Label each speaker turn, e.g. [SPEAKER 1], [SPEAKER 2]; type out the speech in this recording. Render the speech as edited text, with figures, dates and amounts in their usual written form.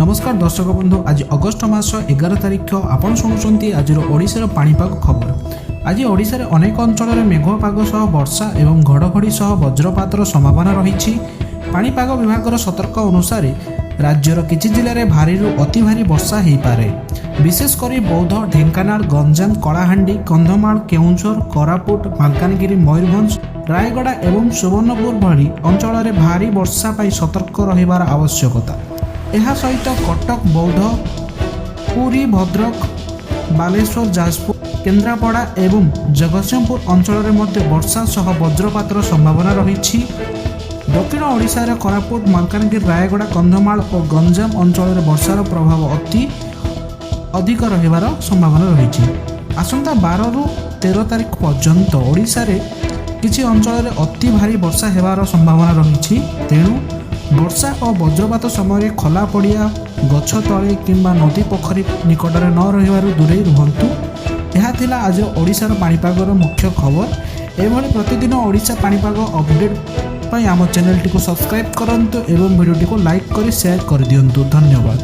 [SPEAKER 1] ନମସ୍କାର ଦର୍ଶକ ବନ୍ଧୁ, ଆଜି ଅଗଷ୍ଟ ମାସ 11 ତାରିଖ। ଆପଣ ଶୁଣୁଛନ୍ତି ଆଜିର ଓଡ଼ିଶାର ପାଣିପାଗ ଖବର। ଆଜି ଓଡ଼ିଶାରେ ଅନେକ ଅଞ୍ଚଳରେ ମେଘୁଆ ପାଗ ସହ ବର୍ଷା ଏବଂ ଘଡ଼ଘଡ଼ି ସହ ବଜ୍ରପାତର ସମ୍ଭାବନା ରହିଛି। ପାଣିପାଗ ବିଭାଗର ସତର୍କ ଅନୁସାରେ ରାଜ୍ୟର କିଛି ଜିଲ୍ଲାରେ ଭାରୀରୁ ଅତି ଭାରୀ ବର୍ଷା ହୋଇପାରେ। ବିଶେଷ କରି ବୌଦ୍ଧ, ଢେଙ୍କାନାଳ, ଗଞ୍ଜାମ, କଳାହାଣ୍ଡି, କନ୍ଧମାଳ, କେଉଁଝର, କୋରାପୁଟ, ମାଲକାନଗିରି, ମୟୂରଭଞ୍ଜ, ରାୟଗଡ଼ା ଏବଂ ସୁବର୍ଣ୍ଣପୁର ଭଳି ଅଞ୍ଚଳରେ ଭାରୀ ବର୍ଷା ପାଇଁ ସତର୍କ ରହିବାର ଆବଶ୍ୟକତା। ଏହା ସହିତ କଟକ, ବୌଦ୍ଧ, ପୁରୀ, ଭଦ୍ରକ, ବାଲେଶ୍ୱର, ଯାଜପୁର, କେନ୍ଦ୍ରାପଡ଼ା ଏବଂ ଜଗତସିଂହପୁର ଅଞ୍ଚଳରେ ମଧ୍ୟ ବର୍ଷା ସହ ବଜ୍ରପାତର ସମ୍ଭାବନା ରହିଛି। ଦକ୍ଷିଣ ଓଡ଼ିଶାର କୋରାପୁଟ, ମାଲକାନଗିରି, ରାୟଗଡ଼ା, କନ୍ଧମାଳ ଓ ଗଞ୍ଜାମ ଅଞ୍ଚଳରେ ବର୍ଷାର ପ୍ରଭାବ ଅତି ଅଧିକ ରହିବାର ସମ୍ଭାବନା ରହିଛି। ଆସନ୍ତା 12ରୁ 13 ତାରିଖ ପର୍ଯ୍ୟନ୍ତ ଓଡ଼ିଶାରେ କିଛି ଅଞ୍ଚଳରେ ଅତି ଭାରୀ ବର୍ଷା ହେବାର ସମ୍ଭାବନା ରହିଛି। ତେଣୁ ବର୍ଷା ଓ ବଜ୍ରପାତ ସମୟରେ ଖୋଲା ପଡ଼ିଆ, ଗଛ ତଳେ କିମ୍ବା ନଦୀ ପୋଖରୀ ନିକଟରେ ନ ରହିବାରୁ ଦୂରେଇ ରୁହନ୍ତୁ। ଏହା ଥିଲା ଆଜିର ଓଡ଼ିଶାର ପାଣିପାଗର ମୁଖ୍ୟ ଖବର। ଏଭଳି ପ୍ରତିଦିନ ଓଡ଼ିଶା ପାଣିପାଗ ଅପଡ଼େଟ୍ ପାଇଁ ଆମ ଚ୍ୟାନେଲଟିକୁ ସବସ୍କ୍ରାଇବ୍ କରନ୍ତୁ ଏବଂ ଭିଡ଼ିଓଟିକୁ ଲାଇକ୍ କରି ସେୟାର କରିଦିଅନ୍ତୁ। ଧନ୍ୟବାଦ।